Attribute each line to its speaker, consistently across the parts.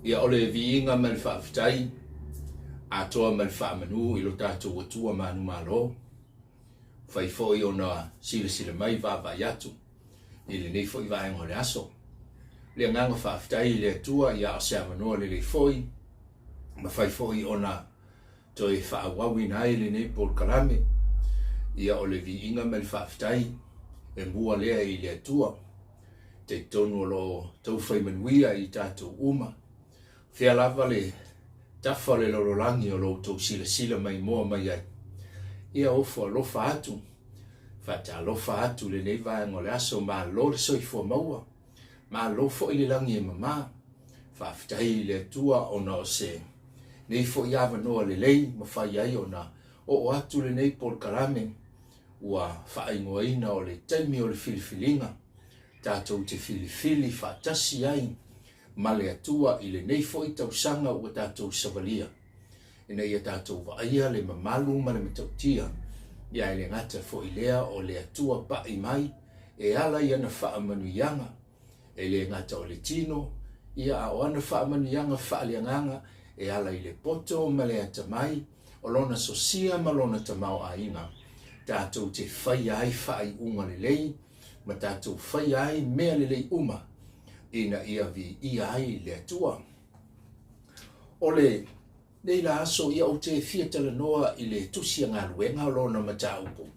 Speaker 1: Ia o le viiga ma le faafetai atoa ma le faamanu i lo tatou Atua manumalo, fai foi ona silasila mai vaavaai atu i lenei foi vaega o le aso. Le agaga faafetai i le Atua ia o se avanoa lelei foi, mafai foi ona toe faaauauina ai lenei polokalame. Ia o le viiga ma le faafetai e mua lea i le Atua. Talitonu o lo o tau fai manuia i tatou uma. Fea lava le tafa o le lalolagi o lo outou silasila maimoa mai ai. Ia ofo alofa atu, faatalofa atu i lenei vaega o le aso. Malo le soifua maua, malo foi le lagi e mama. Faafetai i le Atua ona o se nei foi avanoa lelei mafai ai ona oo atu lenei polokalame ua faaigoaina o le taimi o le filifiliga tatou te filifili faatasi ai ma le Atua i lenei foi tausaga ua tatou savalia, ina ia tatou vaaia le mamalu ma le matautia, ia e le gata foi lea o le Atua pai mai e ala i ana faamanuiaga, e le gata o le tino, ia a o ana faamanuiaga faaleagaga e ala i le poto ma le atamai, o lona sosia ma lona tamaoaiga, tatou te faia ai faaiuga lelei ma tatou faia ai mea lelei uma ina ia viia ai le Atua. O le nei la aso ia ou te fia talanoa i le tusi a galuega o lona mataupu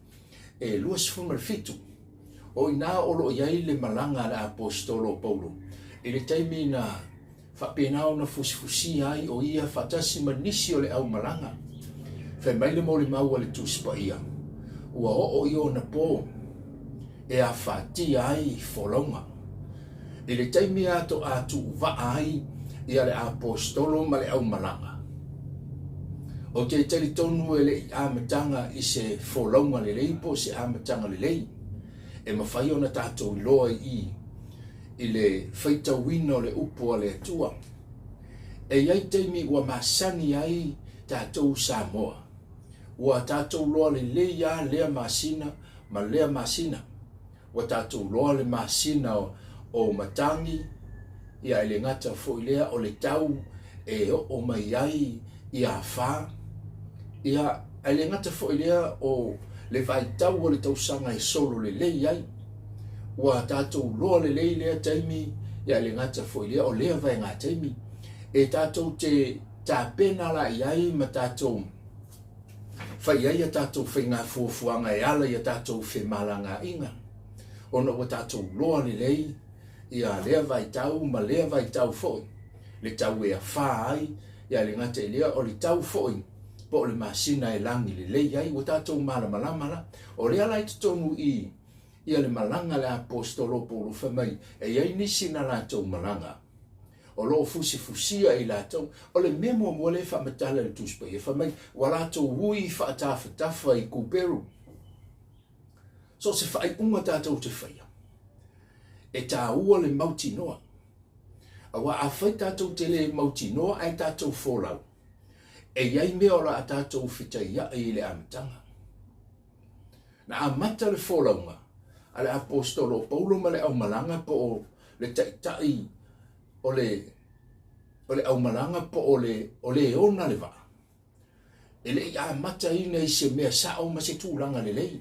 Speaker 1: e 27. O i ina o lo o i ai le malaga a le Aposetolo o Paulo i le taimi na faapena ona fusifusia ai o ia faatasi ma nisi o le aumalaga. Fai mai le molimau a le Tusi Paia, ua oo i ona po e afatia ai folauga. I le taimi a toa tuuvaa ai ia le Aposetolo ma le aumalaga, ou te talitonu e le i amataga i se folauga lelei po o se amataga lelei e mafai ona tatou iloa i i i le faitauina o le upu a le Atua. E i ai taimi ua masani ai tatou Samoa, ua tatou loa lelei lava lea masina ma lea masina. Ua tatou loa le masina o matagi, ia e le gata foi lea o le tau e oo mai ai i afa, ia ae le gata foi lea o le vaitau o le tausaga e solo lelei ai. Ua tatou loa lelei lea taimi, ia e le gata foi lea o lea vaega taimi e tatou te tapena la i ai ma tatou fai ai a tatou faiga fuafuaga e ala i a tatou femalagaaiga, ona ua tatou loa lelei ia lea vaitau ma lea vaitau foi, le tau e afa ai, ia e le gata i lea o le tau foi po o le masina e lagi lelei ai, ua tatou malamalama la. O lea la i totonu i ia le malaga a le Aposetolo o Paulo fai mai e i ai nisi na latou malaga o lo o fusifusia i latou. O le mea muamua lea e faamatala e le Tusi Paia fai mai ua latou ui faatafatafa i Kuperu. So o se faaiuga tatou te faia, e taua le mautinoa. Aua afai tatou te le mautinoa ae tatou folau, e i ai mea o le a tatou fetaiai i le amataga. Na amata le folauga a le Aposetolo o Paulo ma le aumalaga po o le taitai o le, o le aumalaga po o le, o le ona le vaa. E le i amataina i se mea sao ma se tulaga lelei.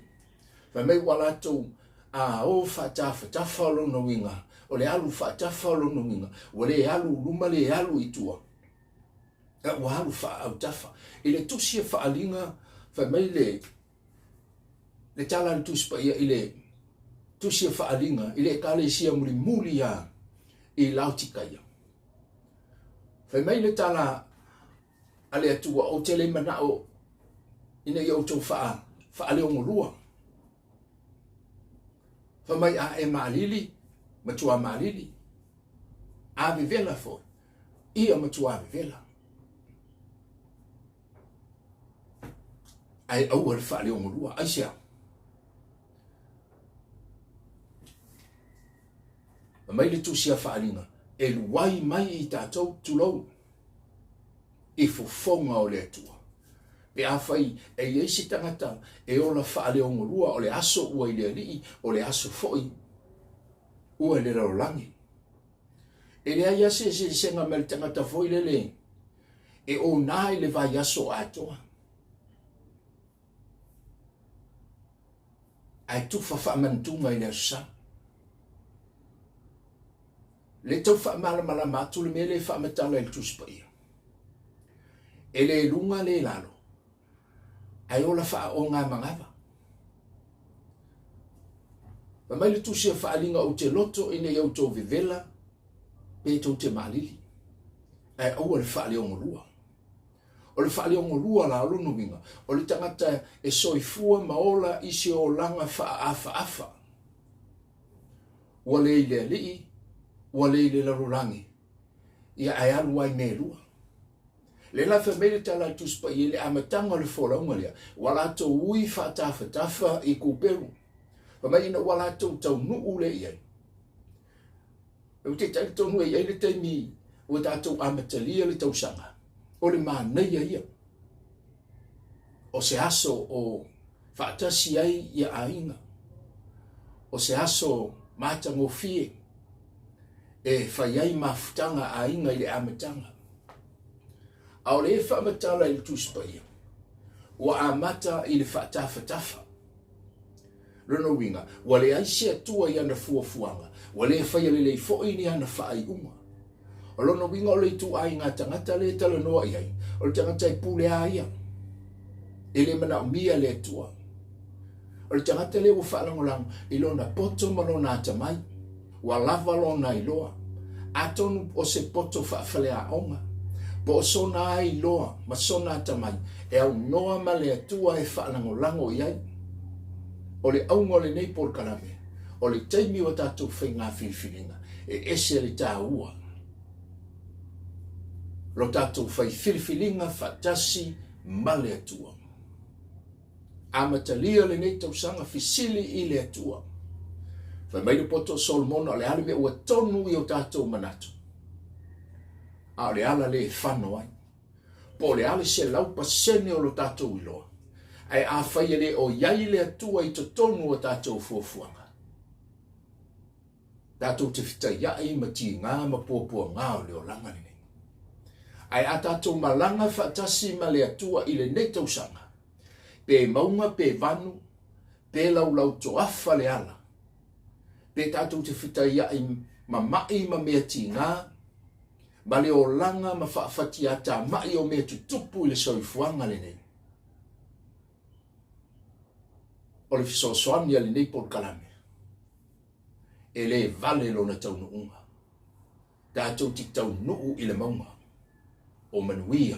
Speaker 1: Fai mai ua latou a o faatafatafa o lona uiga, o le alu faatafa o lona uiga, ua le alu i luma le alu i tua, a ua alu faaautafa. I le tusi a Faaaliga, fai mai le, le tala a le Tusi Paia i le tusi a Faaaliga i le Ekalesia mulimuli a i Laotikaia. Fai mai le tala a le Atua, ou te le manao ina ia outou faa, faaleogolua. Fai mai a e maalili, matua maalili. A vevela foi, ia matua vevela. Ae aua le faaleogolua. Aisea? Fai mai le tusi a Faaaliga, e luai mai i tatou, tulou, i fofoga o le Atua. Pe afai e i ai se tagata e ola faaleogolua, o le aso ua i le Alii, o le aso foi ua i le lalolagi. E leai lava se eseesega ma le tagata foi lele e ona i le vaiaso atoa. Ae tufa faamanatuga i le Aso Sa. Le tau faamalamalama atu le mea lea e faamatala i le Tusi Paia. E le luga le lalo, ae ola faaogamanava. Fai mai le Tusi o Faaaliga, Ou te loto ina ia outou vevela pe tou te maalili, ae aua le faaleogolua. O le faaleogolua la o lona uiga, o le tagata e soifua ma ola i se olaga faaafaafa. Ua le i le alii, ua le i le lalolagi, ia ae alu ai mea e lua. Lea la fai mai le tala a le Tusi Paia i le amataga o le folauga lea, ua latou ui faatafatafa i Kuperu. Fai mai ina ua latou taunuu lea i ai. Ou te talitonu e i ai le taimi ua tatou amatalia le tausaga, o le manaia ia o se aso o faatasi ai ia aiga, o se aso matagofie e fai ai mafutaga a aiga i le amataga. A o le faamatala i le Tusi Paia, ua amata i le faatafatafa. Lona uiga, ua leai se Atua i ana fuafuaga, ua le faia lelei foi ni ana faaiuga. O lona uiga o le ituaiga tagata lea e talanoa i ai, o le tagata e pule a ia, e le manaomia le Atua. O le tagata lea ua faalagolago i lona poto ma lona atamai, ua lava lona iloa. Atonu o se poto faafaleaoga, po o sona ai iloa ma sona atamai e aunoa ma le Atua e faalagolago i ai. O le auga o lenei polokalame, o le taimi o a tatou faiga filifiliga, e ese le taua lo tatou fai filifiliga faatasi ma le Atua. Amatalia lenei tausaga fesili i le Atua. Fai mai le poto o Solomona, o le a le mea ua tonu i o tatou manatu, a o le ala lea e fano ai. Po o le a le 100% o lo tatou iloa, ae afai e le o i ai le Atua i totonu o tatou fuafuaga, tatou te fetaiai ma tiga ma puapuaga o le olaga lenei. Ae a tatou malaga faatasi ma le Atua i lenei tausaga, pe mauga pe vanu, pe laulau toafa le ala, pe tatou te fetaiai ma ma'i ma mea tiga, ma le olaga ma faafatiatamai o mea tutupu i le soifuaga lenei. O le fesoasoani a lenei polokalame, e le vale lona taunuuga. Tatou te taunuu i le mauga o manuia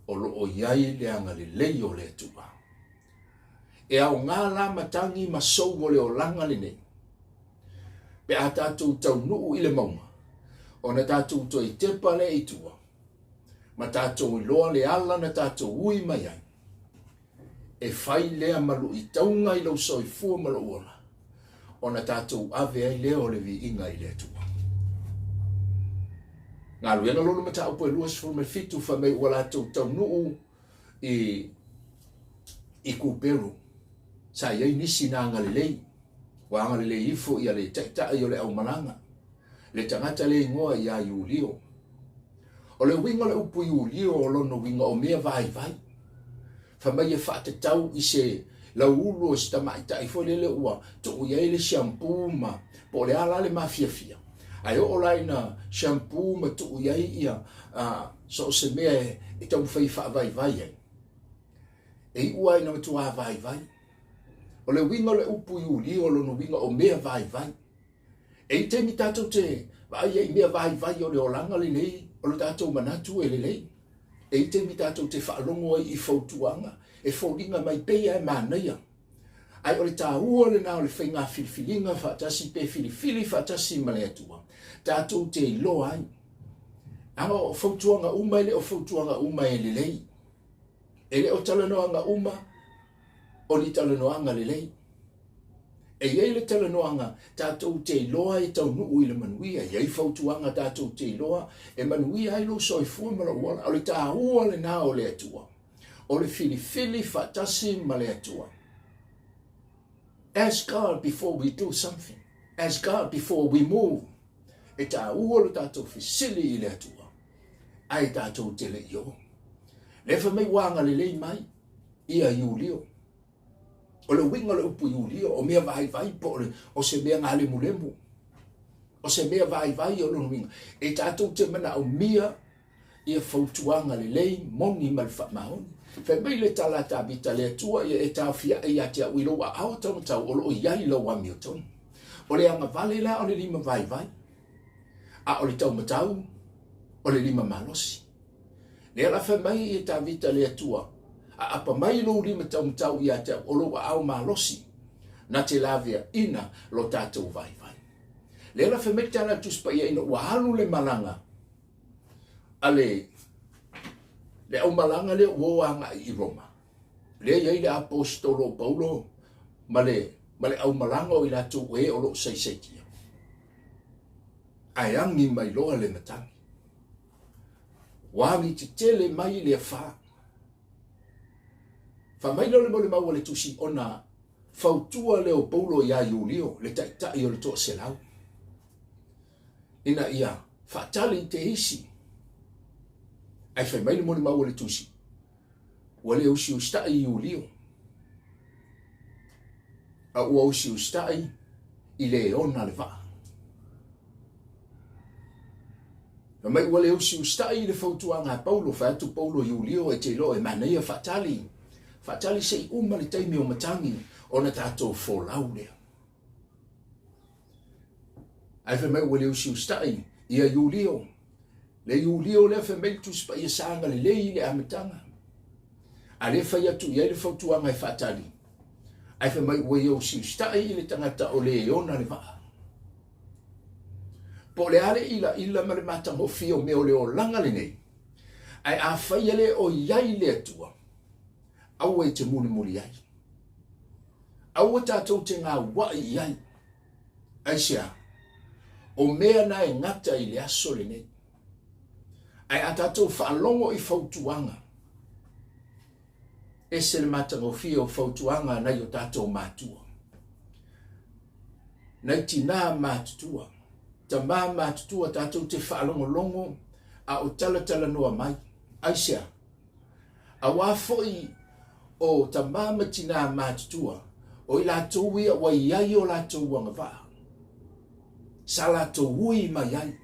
Speaker 1: o lo o i ai le agalelei o le Atua. E aoga la matagi ma sou o le olaga lenei, pe a tatou taunuu i le mauga, ona tatou toe tepa lea i tua, ma tatou iloa le ala na tatou ui mai ai, e fai lea ma luitauga i lou soifua ma lou ola, ona tatou ave ai lea o le viiga i le Atua. Galuega lona mataupu e 27 fai mai ua latou taunuu i i Kuperu. Sa i ai nisi na agalelei, ua agalelei ifo ia le taitai o le aumalaga, le tagata le igoa ia Iulio. O le uiga o le upu Iulio o lona uiga o mea vaivai. Fai mai e faatatau i se lauulu o se tamaitai foi lele ua tuu i ai le shampoo ma po o le a la le mafiafia. Ae oo la ina shampoo ma tuu i ai ia so o se mea e taumafai e faavaivai ai, e iu lava ina matuā vaivai. O le uiga o le upu Iulio o lona uiga o mea vaivai. E i taimi tatou te vaai ai i mea vaivai o le olaga lenei, o lo tatou manatu e lelei. E i taimi tatou te faalogo ai i fautuaga e foliga mai pei lava e manaia. Ae o le taua lena o le faiga filifiliga faatasi pe filifili faatasi ma le Atua, tatou te iloa ai. Leaga o fautuaga uma e le o fautuaga uma e lelei. E le o talanoaga uma o ni talanoaga lelei. E i ai le talanoaga tatou te iloa e taunuu i le manuia, e i ai fautuaga tatou te iloa e manuia ai lou soifua ma lou ola. O le taua lena o le Atua, o le filifili faatasi ma le Atua. Ask God before we do something. Ask God before we move. E taua lo tatou fesili i le Atua, ae tatou te le i o. Lea fai mai ua agalelei mai ia Iulio. O le uiga o le upu Iulio, o mea vaivai po o, le, o se mea galemulemu. O se mea vaivai o lona uiga. E tatou te manaomia ia fautuaga lelei, moni ma le faamaoni. Fai mai le tala a Tavita, Le Atua ia e taofi ae ia te au i lou aao taumatau o lo o i ai lau amiotonu. O le agavale la o le lima vaivai, a o le taumatau o le lima malosi. Lea la fai mai ia Tavita, Le Atua, aapa mai lou lima taumatau ia te au o lou aao malosi, na te laveaina lo tatou vaivai. Lea la fai mai le tala a le Tusi Paia ina ua alu le malaga a le le aumalaga lea ua o agai i Roma, lea e i ai le aposetolo o Paulo ma le, ma le aumalaga o i latou e o lo o saisaitia. Ae agi mai loa le matagi. Ua agi tetele mai le afa. Fai mai lea o le molimau a le tusi ona fautua lea o Paulo iā Iulio, le taitai o le toaselau, ina ia faatali i te isi. Ae fai mai le molimau a le tusi, ua le usiusitai Iulio, a ua usiusitai i le ona le vaa. Fai mai ua le usiusitai i le fautuaga a Paulo, fai atu Paulo Iulio e te iloa e manaia faatali, faatali se i uma le taimi o matagi ona tatou folau lea. Ae fai mai ua le usiusitai ia Iulio. Le Iulio lea fai mai le Tusi Paia sa agalelei i le amataga. A lea fai atu i ai le fautuaga e faatali. Ae fai mai ua ia usiusitai i le tagata o le ona le vaa. Po o le a le ilaila ma le matagofie o mea o le olaga lenei, ae afai e le o i ai le Atua, aua e te mulimuli ai. Aua tatou te gauai i ai. Aisea? O mea na e gata i le aso lenei. Ae a tatou faalogo i fautuaga, ese le matagofie o fautuaga nai o tatou matua, nai tinā matutua, tamā matutua tatou te faalogologo a o talatalanoa mai. Aisea? Auā foi o tamā ma tinā matutua, o i latou ia ua i ai o latou agavaa, sa latou ui mai ai.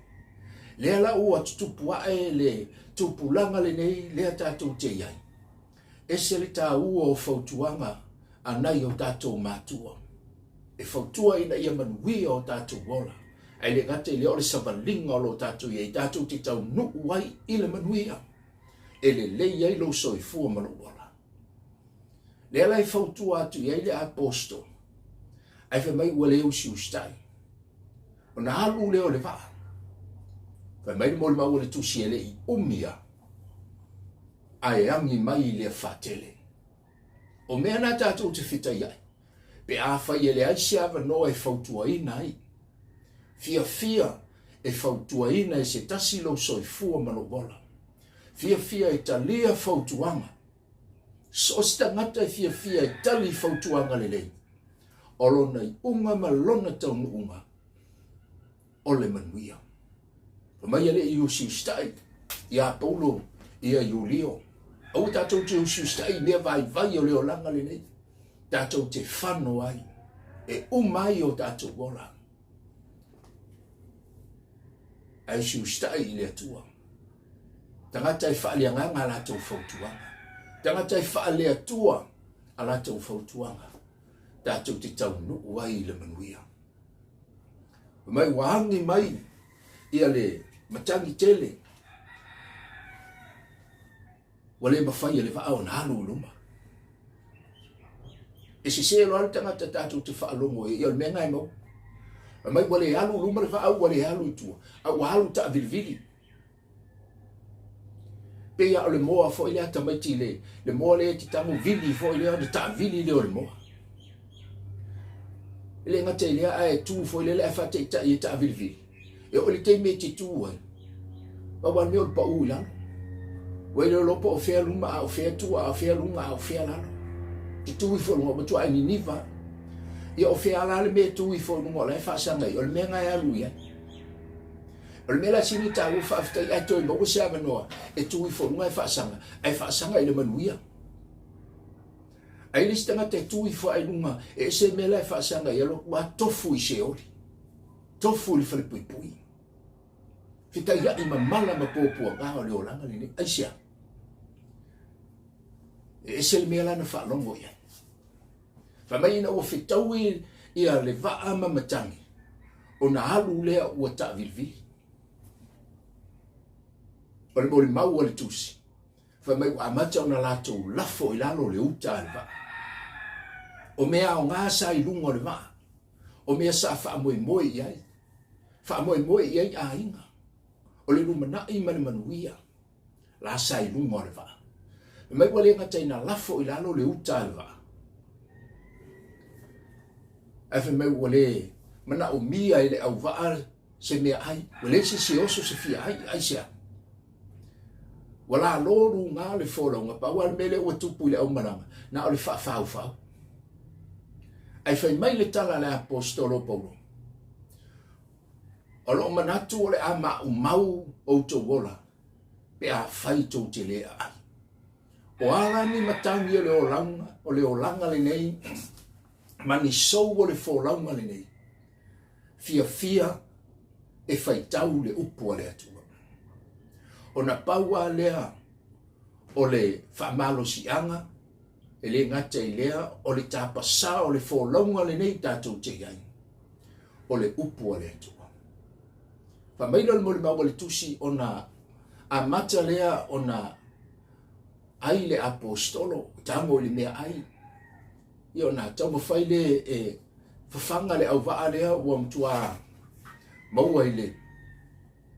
Speaker 1: Lea la ua tutupu ae le tupulaga lenei lea tatou te i ai. Ese le taua o fautuaga a nai o tatou matua. E fautua ina ia manuia o tatou ola, ae le gata i lea o le savaliga o lo tatou i ai, tatou te taunuu ai i le manuia. E lelei ai lou soifua ma lou ola. Lea la e fautua atu i ai le aposto, ae fai mai ua le usiusitai. Ona alu lea o le vaa. Fai mai le molimau a le tusi e le i umi lava, ae agi mai i le afa tele. O mea na tatou te fetaiai, pe afai e leai se avanoa e fautuaina ai. Fiafia e fautuaina e se tasi lou soifua ma lou ola. Fiafia e talia fautuaga. So o se tagata e fiafia e tali fautuaga lelei, o lona iuga ma lona taunuuga o le manuia. Fai mai e le i usiusitai iā Paulo ia Iulio, aua tatou te usiusitai i mea vaivai o le olaga lenei, tatou te fano ai, e uma ai o tatou ola. Ae usiusitai i le Atua. Tagata e faaleagaga a latou fautuaga. Tagata e faaleatua a latou fautuaga. Tatou te taunuu ai i le manuia. Fai mai ua agi mai ia le matagi tele. Ua le mafai e le vaa ona alu i luma. E sese loa le tagata tatou te faalogo i ai, o le mea lena e maua. Fai mai ua le alu i luma le vaa, ua le alu i tua, a ua alu taavilivili. Pei lava o le moa foi lea tamaiti le, le moa lea e te tago vili foi lea ona taavili lea o le moa. E le gata i lea ae tu foi lele ae faataitai e taavilivili. E oo i le taimi e te tu ai, pau lava le mea o le pau i lalo. Ua le iloa po o fea luma a o fea tua a o fea luga a o fea lalo. Te tu ifo i luga, ua matuai niniva. Ia o fea la le mea e tu ifo i luga o la e faasaga i ai, o le mea lena e alu i ai. O le mea la sili taua faafetai ae toe maua se avanoa e tu ifo i luga ae faasaga, ae faasaga i le manuia. Ae le isi tagata e tu ifo ae i luga e ese le mea la e faasaga i alu atu lava tofu i Seoli, tofu i le falepuipui. Fetaiai ma mala ma puapuaga o le olaga lenei. Aisea? E ese le mea la na faalogo i ai. Fai mai ina ua fetaui ia le vaa ma matagi, ona alu lea ua taavilivili. O le molimau a le tusi, fai mai ua amata ona latou lafo i lalo le uta a le vaa. O mea aoga sa i luga o le vaa, o mea sa faamoemoe i ai, faamoemoe i ai aiga, o le lumanai ma le manuia. la sa i luga o le vaa. Fai mai ua le gata ina lafo i lalo le uta a le vaa, ae fai mai ua le manaomia e le auvaa se meaai, ua leai se isi e oso se fia ai, aisea? Ua lalo luga le folauga, pau lava le mea lea ua tupu i le aumalaga, na o le faafaufau. Ae fai mai le tala a le aposetolo o Paulo, O lou manatu o le a maumau outou ola pe afai tou te le aai. O a la ni matagi o le olaga, o le olaga lenei ma ni sou o le folauga lenei, fiafia e faitau le upu a le Atua. Ona pau lava lea o le faamalosiaga, e le gata i lea, o le tapasā o le folauga lenei tatou te i ai, o le upu a le Atua. Fai mai lea o le molimau a le tusi ona amata lea ona ai le aposetolo, tago i le meaai, ia ona taumafai lea e fafaga le auvaa lea ua matua maua i le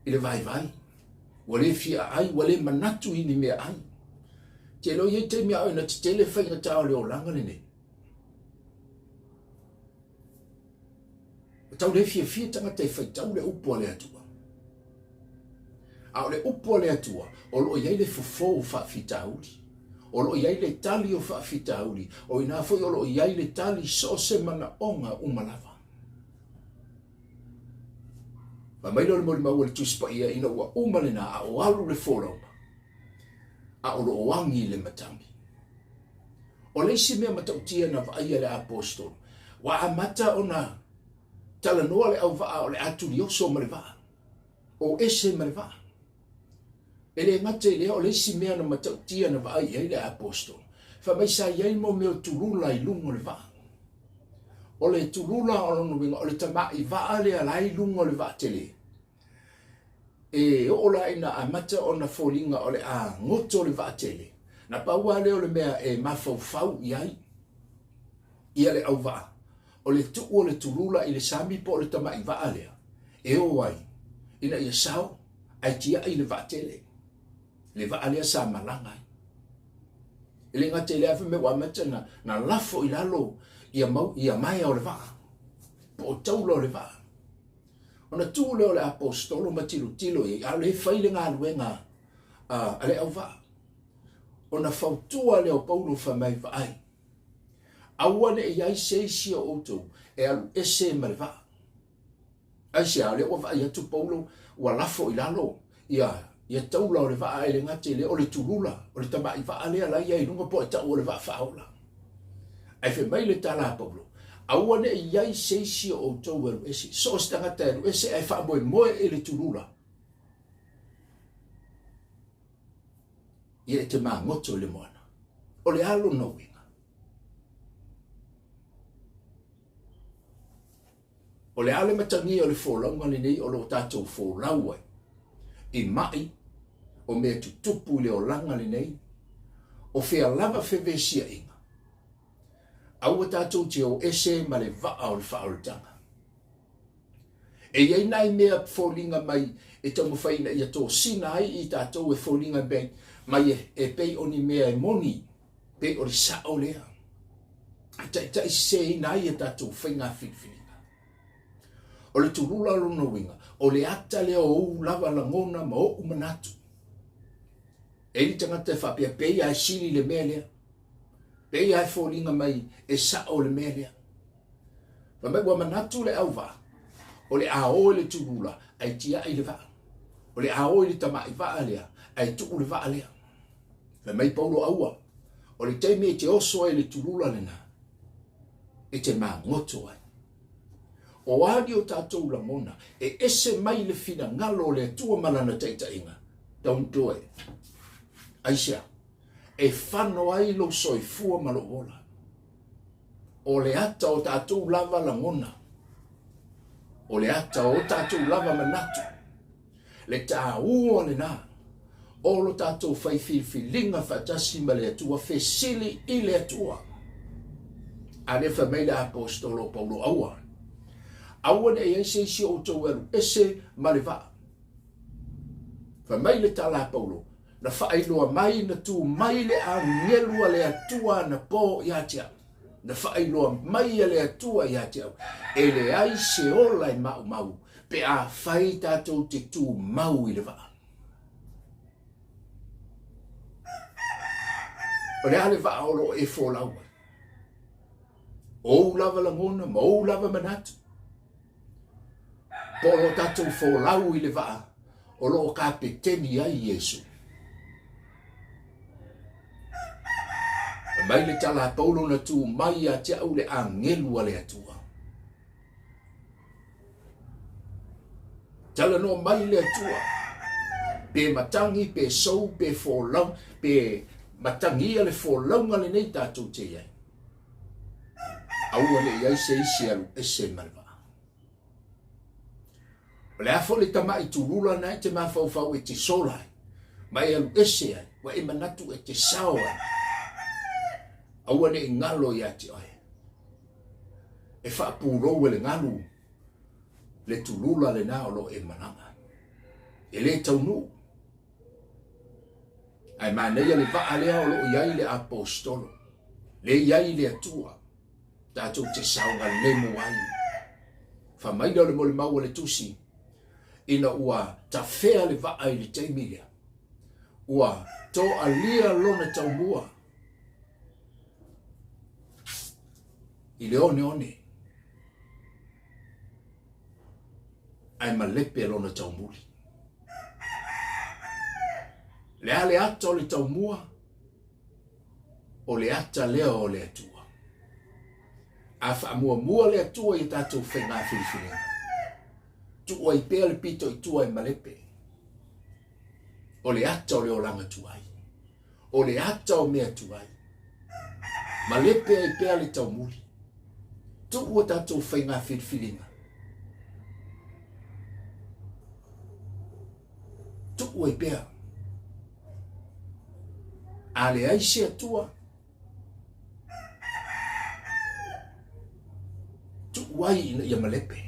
Speaker 1: i le vaivai, ua le fia ai, ua le manatu i ni meaai. Te iloa e i ai taimi a oe na tetele faigata o le olaga lenei. Ua tau le fiafia tagata e faitau le upu a le Atua. A o le upu a le Atua, o lo o i ai le fofo o faafitauli. O lo o i ai le tali o faafitauli. O i ina foi o lo o i ai le tali so o se manaoga uma lava. Fai mai lea o le molimau a le Tusi Paia ina ua uma lena a o alu le folauga, a o lo o agi le matagi. O le isi mea matautia na vaaia le aposetolo, ua amata ona talanoa le auvaa o le a tulioso ma le vaa, o ese ma le vaa. E le gata i lea, o le isi mea na matautia na vaai i ai le aposetolo, fai mai sa i ai mo mea o tulula i luga o le vaa. O le tulula o lona uiga, o le tamai vaa lea la i luga o le vaa tele. E oo la ina amata ona foliga o le a goto le vaa tele, na pau lava lea o le mea e mafaufau i ai ia le auvaa, o le tuu o le tulula i le sami po o le tamai vaa lea e o ai ina ia sao ae tiai le vaa tele, le vaa lea sa malaga ai. E le gata i lea, fai mai ua amata na, na lafo i lalo ia, mau, ia maea o le vaa, po o taula o le vaa. Ona tu lea o le aposetolo ma tilotilo i ai, a o lea e fai le galuega a, a le auvaa. Ona fautua lea o Paulo fai mai, vaai, aua ne i ai se isi o outou e alu ese ma le vaa. Aisea? O lea ua vaai atu Paulo ua lafo i lalo ia ia taula o le vaa e le gata i lea o le tulula, o le tamai vaa lea la ia i luga po o e tau o le vaa faaola. Ae fai mai le tala a Paulo, aua ne i i ai se isi o outou e alu ese, so o se tagata e alu ese ae faamoemoe i le tulula, ia e te magoto i le moana. O le a lona uiga? O le a le matagia o le folauga lenei o lo o tatou folau ai i maʻi, o mea tutupu i le olaga lenei, o fea lava fevesiaiga, aua tatou te o ese ma le vaa o le faaolataga. E i ai nai mea foliga mai e taumafai ina ia tosina ai i tatou e foliga mai e pei o ni mea e moni, pei o le sao lea e taitaiseseina ai a tatou faiga filifiliga. O le tulula o lona uiga, o le ata lea o ou lava lagona ma ou manatu. E i ai tagata e faapea, pei lava e sili le mea lea. Pei lava e foliga mai e sao le mea lea. Fai mai ua manatu le auvaa, o le a o i le tulula ae tiai le vaa. O le a o i le tamai vaa lea, ae tuu le vaa lea. Fai mai Paulo, Aua, o le taimi e te oso ai i le tulula lena, e te magoto ai. O a ni o tatou lagona e ese mai le finagalo o le Atua ma Lana taitaiga, don't do it. Aisea? E fano ai lou soifua ma lou ola. O le ata o tatou lava lagona, o le ata o tatou lava manatu, le taua lena o lo tatou fai filifiliga faatasi ma le Atua, fesili i le Atua. A lea fai mai le Aposetolo o Paulo, Aua, aua ne i ai se isi o outou e alu ese ma le vaa. Fai mai le tala a Paulo, Na faailoa mai na tu mai le agelu a le Atua anapo ia te au. Na faailoa mai e le Atua ia te au, e leai se ola e maumau pe afai tatou te tumau i le vaa. O le a le vaa o lo o e folau ai? O ou lava lagona ma ou lava manatu. Po o lo tatou folau i le vaa o lo o kapeteni ai Iesu. Fai mai le tala a Paulo na tu mai ia te au le agelu a le Atua. Talanoa mai le Atua, pe matagi, pe sou, pe folau, pe matagia le folauga lenei tatou te i ai. Aua ne i ai se isi e alu ese ma le vaa. O le a foi le tamai tulula na e te mafaufau e te sola ai, ma e alu ese ai, ua e manatu e te sao ai. Aua ne i galo ia te oe. E faapulou e le galu le tulula lena o lo o e malaga ai. E le taunuu. Ae manaia le vaa lea o lo o i ai le Aposetolo, le i ai le Atua, tatou te saogalemu ai. Fai mai lea o le molimau a le Tusi, ina ua tafea le vaa i le taimi lea, ua toalia lona taumua i le oneone, ae malepe lona taumuli. Le a le ata o le taumua? O le ata lea o le Atua. A faamuamua le Atua i a tatou faiga filifiliga, tuu ai pea le pito i tua e malepe. O le ata o le olaga tuai. O le ata o mea tuai. Malepe ai pea le taumuli. Tuu a tatou faiga filifiliga. Tuu ai pea. A leai se Atua, tuu ai ina ia malepe.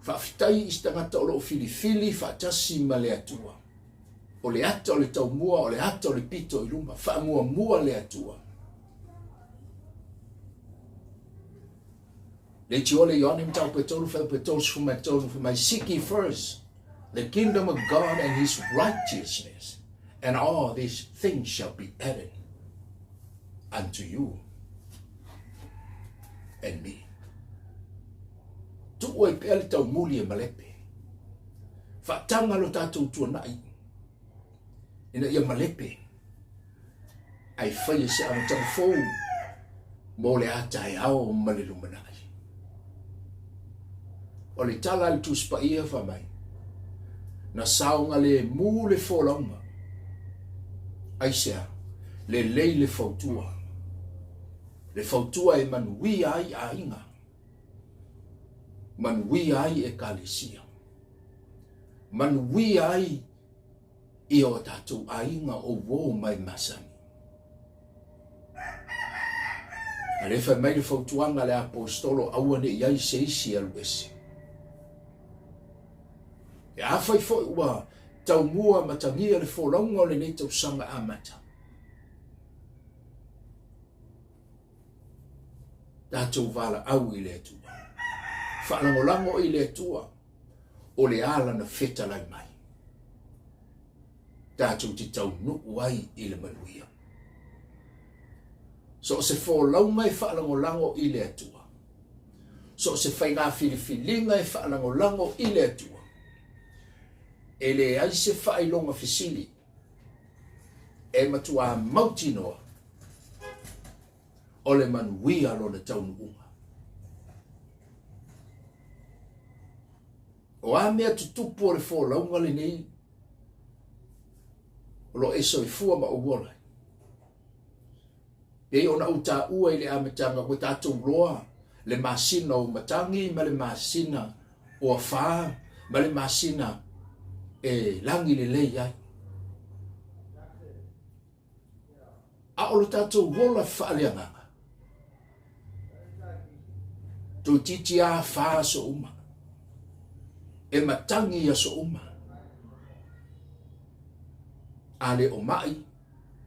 Speaker 1: Faafetai i se tagata o lo o filifili faatasi ma le Atua. O le ata o le taumua, o le ata o le pito i luma. Faamuamua le Atua. Leitioa le Ioane mataupu e 3 fuaiupu e 33 fai mai, Seek ye first the kingdom of God and his righteousness, and all these things shall be added unto you and me. Tuu ai pea le taumuli e malepe. Faataga lo tatou tuanai ina ia malepe ae faia se amataga fou mo le a taeao ma le lumanai. O le tala a le Tusi Paia fai mai, na saogalemu le folauga, aisea? Lelei le fautua, le fautua e manuia ai aiga, manuia ai ekalesia, manuia ai i o tatou aiga o uo mai masani. A lea fai mai le fautuaga a le Aposetolo, aua ne i ai se isi e alu ese. E afai foi ua taumua matagia le folauga o lenei tausaga amata, tatou valaau i le Atua, faalagolago i le Atua, o le a lana fetalai mai, tatou te taunuu ai i le manuia. So o se folauga e faalagolago i le Atua. So o se faiga filifiliga e faalagolago i le Atua, e leai se faailoga fesili e matuā mautinoa o le manuia lona taunuuga. O a mea tutupu o le folauga lenei o lo o e soifua ma ou ola ai? Pei ona ou taua i le amataga, ua tatou loa le masina o Matagi ma le masina o Afā ma le masina e lagi lelei ai. A o lo tatou ola faaleagaga, toeitiiti lava afā aso uma, e matagi aso uma. A le o mai,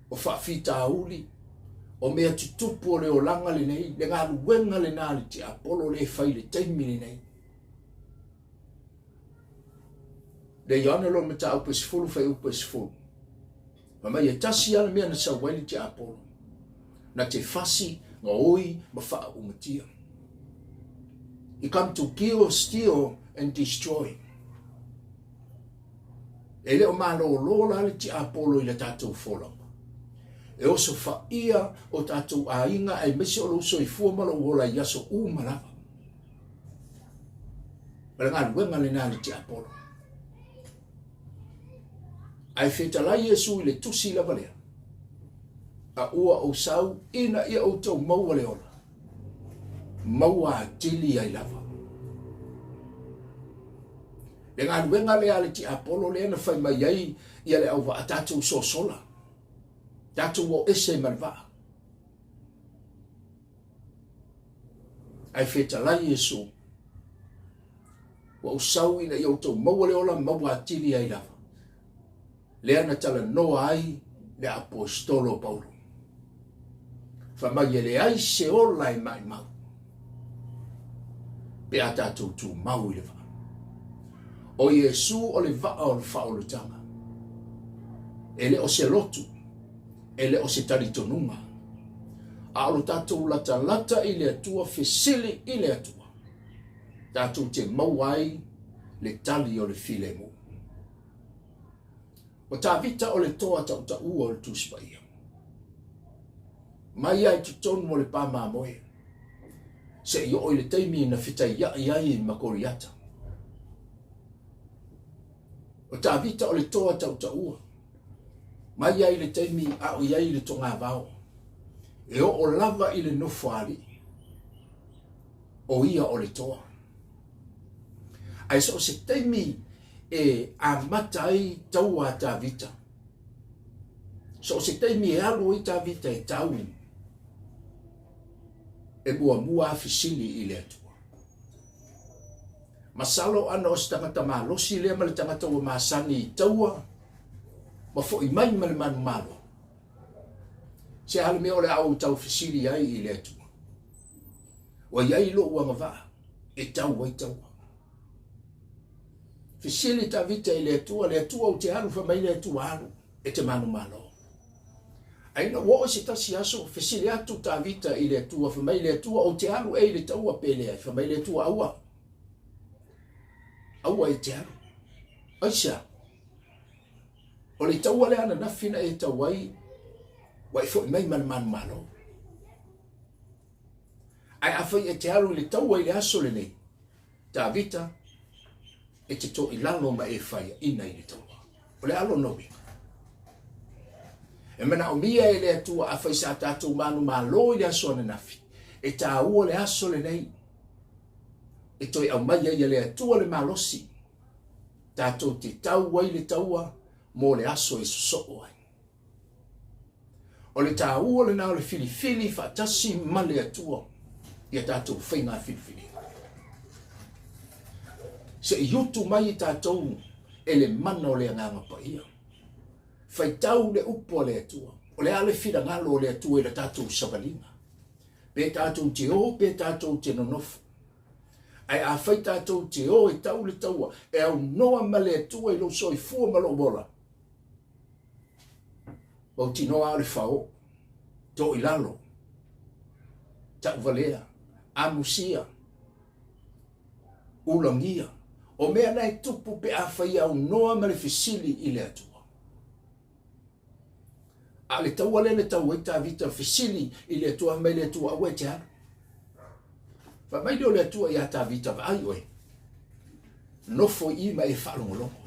Speaker 1: o faafitauli, o mea tutupu o le olaga lenei, le galuega lena a le tiapolo lea e fai i le taimi lenei. Le Ioane lona mataupu e 10 fuaiupu e 10. Fai mai e tasi lava le mea na sau ai le tiapolo, na te fasi, gaoi ma faaumatia. He come to kill, steal and destroy. E le o malōlō la le tiapolo i le tatou folauga. E osofaia o tatou aiga aemaise o lou soifua ma lou ola i aso uma lava. O le galuega lena a le tiapolo. Ae fetalai Iesu i le tusi lava lea, A ua ou sau ina ia outou maua le ola, maua atili ai lava. Le galuega lea a le tiapolo lea na fai mai ai ia le auvaa tatou sosola, tatou o ese ma le vaa. Ae fetalai Iesu, ua ou sau ina ia outou maua le ola, maua atili ai lava. Lea na talanoa ai le aposetolo o Paulo. Fai mai e leai se ola e maimau pe a tatou tumau i le vaa. O Iesu o le vaa o le faaolataga. E le o se lotu, e le o se talitonuga, a o lo tatou latalata i le Atua, fesili i le Atua, tatou te maua ai le tali o le filemu. O Tavita o le toa tautaua o le Tusi Paia. Mai lava i totonu o le pa mamoe, se i oo i le taimi na fetaiai ai ma Koliata. O Tavita o le toa tautaua, mai lava i le taimi a o i ai i le togavao, e oo lava i le nofoalii, o ia o le toa. Ae so o se taimi e amata ai taua a Tavita, so o se taimi e alu ai Tavita e tau, e muamua lava fesili i le Atua. Masalo ana o se tagata malosi lea ma le tagata ua masani i taua ma foi mai ma le manumalo, se a le mea o le a ou tau fesili ai i le Atua? Ua i ai lou agavaa e tau ai taua. Fesili Tavita i le Atua, le Atua ou te alu, fai mai le Atua alu, e te manumalo. Ae ina ua oo i se tasi aso, fesili atu Tavita i le Atua, fai mai le Atua ou te alu ea i le taua pe leai, fai mai le Atua aua. Aua e te alu. Aisea? O le taua lea ananafi na e tau ai, ua e foi mai ma le manumalo. Ae afai e te alu i le taua i le aso lenei, Tavita, e te to i lalo ma e faiaina i le taua. O le a lona uiga? E manaomia e le Atua afai sa tatou manumalo i le aso ananafi, e taua le aso lenei e toe aumai ai e le Atua le malosi tatou te tau ai le taua mo le aso e sosoo ai. O le taua lena o le filifili faatasi ma le Atua i a tatou faiga filifiliga. Se i utu mai i tatou e le mana o le Agaga Paia. Faitau le upu a le Atua. O le a le finagalo o le Atua i la tatou savaliga. Pe tatou te o, pe tatou te nonofo. Ae afai tatou te o e tau le taua, e aunoa ma le Atua i lou soifua ma lou ola, Mautinoa o le fao, to i lalo, tauvalea, amusia. Ulagia, o mea na e tupu pe afai e aunoa ma le fesili i le Atua. A o le taua lea na tau ai Tavita fesili i le Atua, fai mai le Atua, aua e te alu. Fai mai lea o le Atua iā Tavita, vaai oe, nofo i i ma e faalogologo.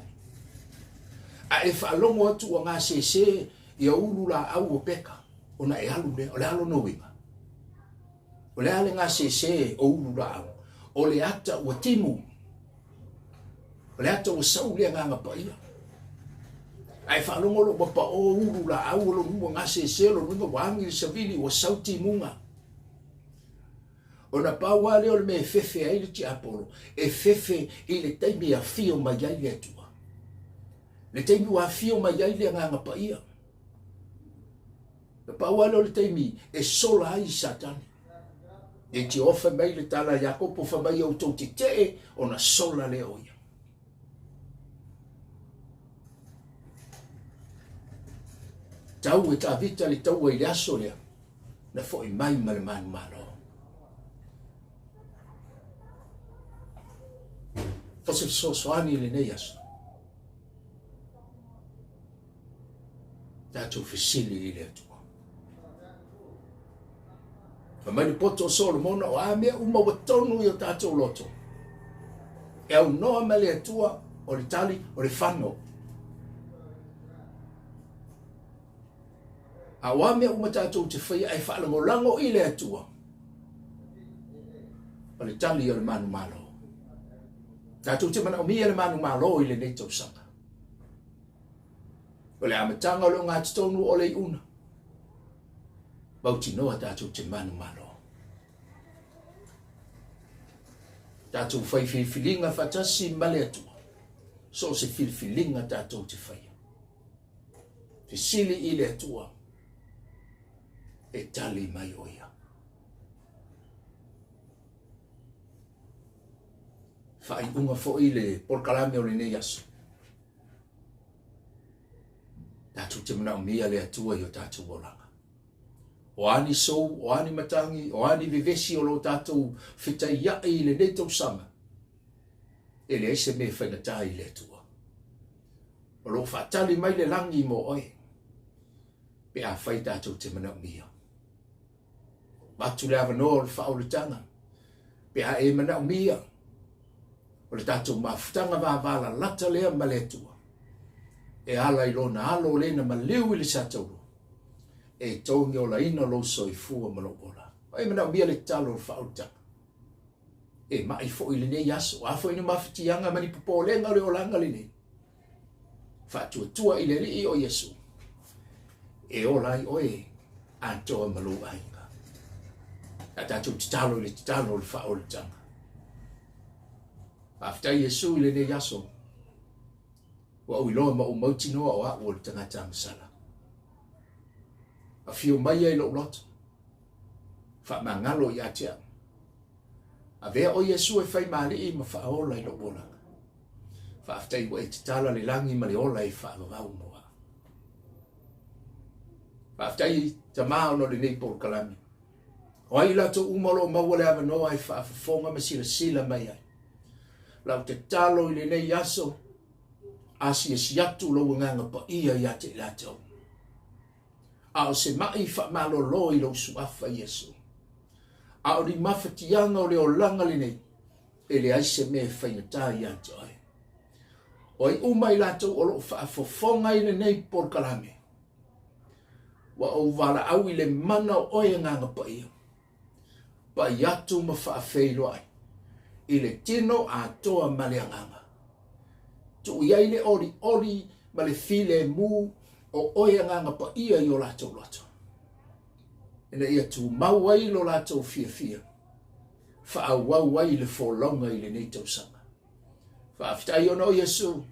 Speaker 1: A e faalogo atu ua gasese ia ulu laau o peka, ona e alu lea, o le a lona uiga? O le a le gasese o ulu laau? O le ata ua timu. O le ata ua sau le agaga paia. Ae faalogo loa ua pao ulu laau o lona ua gasese lona uiga ua agi le savili ua sau timuga. Ona pau lava lea o le mea e fefe ai le tiapolo, e fefe i le taimi e afio mai ai le Atua. Le taimi ua afio mai ai le Agaga Paia. Na pau lava lea o le taimi e sola ai Satani. E tiofa mai le tala a Iakopo fai mai outou tetee ona sola lea o ia. Tau e Tavita le taua i le aso lea, na foi mai ma le manumalo. O se fesoasoani i lenei aso. Tatou fesili i le Atua. Fai mai le poto o Solomona, o a mea uma ua tonu i o tatou loto, e aunoa ma le Atua, o le tali, o le fano. A o a mea uma tatou te faia ae faalagolago i le Atua, o le tali o le manumalo. Tatou te manaomia le manumalo i lenei tausaga. O le amataga o le ogatotonu o le iuga. Mautinoa tatou te manumalo. Tatou fai filifiliga faatasi ma le Atua. So o se filifiliga tatou te faia. Fesili i le Atua e tali mai o ia. Faaiuga foi le polokalame o lenei aso. Tatou te manaomia le Atua i o tatou olaga. O a ni sou, o a ni matagi, o a ni vevesi o lo tatou fetaiai i lenei tausaga, e leai se mea e faigata i le Atua. O lo o faatali mai le lagi mo oe, pe afai tatou te manaomia. Avatu le avanoa o le faaolataga, pe a e manaomia, o le tatou mafutaga vavalalata lea ma le Atua, e ala i Lona Alo le na maliu i le satauro, e togiolaina lou soifua ma lou ola. E manaomia le tatalo o le faaolataga. E mai foi i lenei aso, a foi ni mafatiaga ma ni popolega o le olaga lenei, faatuatua i le Alii o Iesu, e ola ai oe atoa ma lou aiga. A tatou tatalo i le tatalo o le faaolataga. Faafetai Iesu i lenei aso, ua ou iloa ma ou mautinoa o au o le tagata agasala. Afio mai ai lou loto, faamagalo ia te au. Avea o Iesu e fai ma alii ma faaola i lou olaga. Faafetai ua e tatala le lagi ma le ola e faavavau mo au. Faafetai Tama ona o lenei polokalame. O ai latou uma o lo o maua le avanoa e faafofoga ma silasila mai ai. Lau tatalo i lenei aso, asiasi atu lou agaga paia ia te i latou. A o se mai faamalolo i lou suafa Iesu. A o ni mafatiaga o le olaga lenei, e leai se mea e faigata ia te oe. O ai uma i latou o lo o faafofoga i lenei polokalame, ua ou valaau i le mana o oe Agaga Paia, pai atu ma faafeiloai i le tino atoa ma le agaga. Tuu i ai le olioli ma le filemu o oe Agaga Paia i o latou loto, ina ia tumau ai lo latou fiafia, faaauau ai le folauga i lenei tausaga. Faafetai ona o Iesu.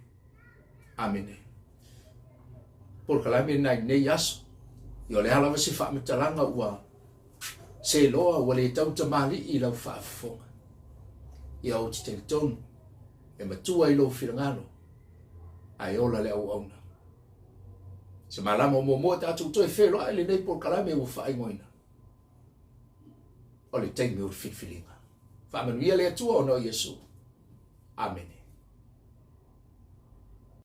Speaker 1: Amene. Polokalame lena i lenei aso. Ia o le a lava se faamatalaga ua seloa ua le tau tamalii i lau faafofoga. Ia ou te talitonu e matua i lou finagalo ae ola le auauna. Se malama o muamua tatou toe feiloai lenei polokalame ua faaigoaina o le taimi o le filifiliga. Faamanuia le Atua ona o Iesu. Amene.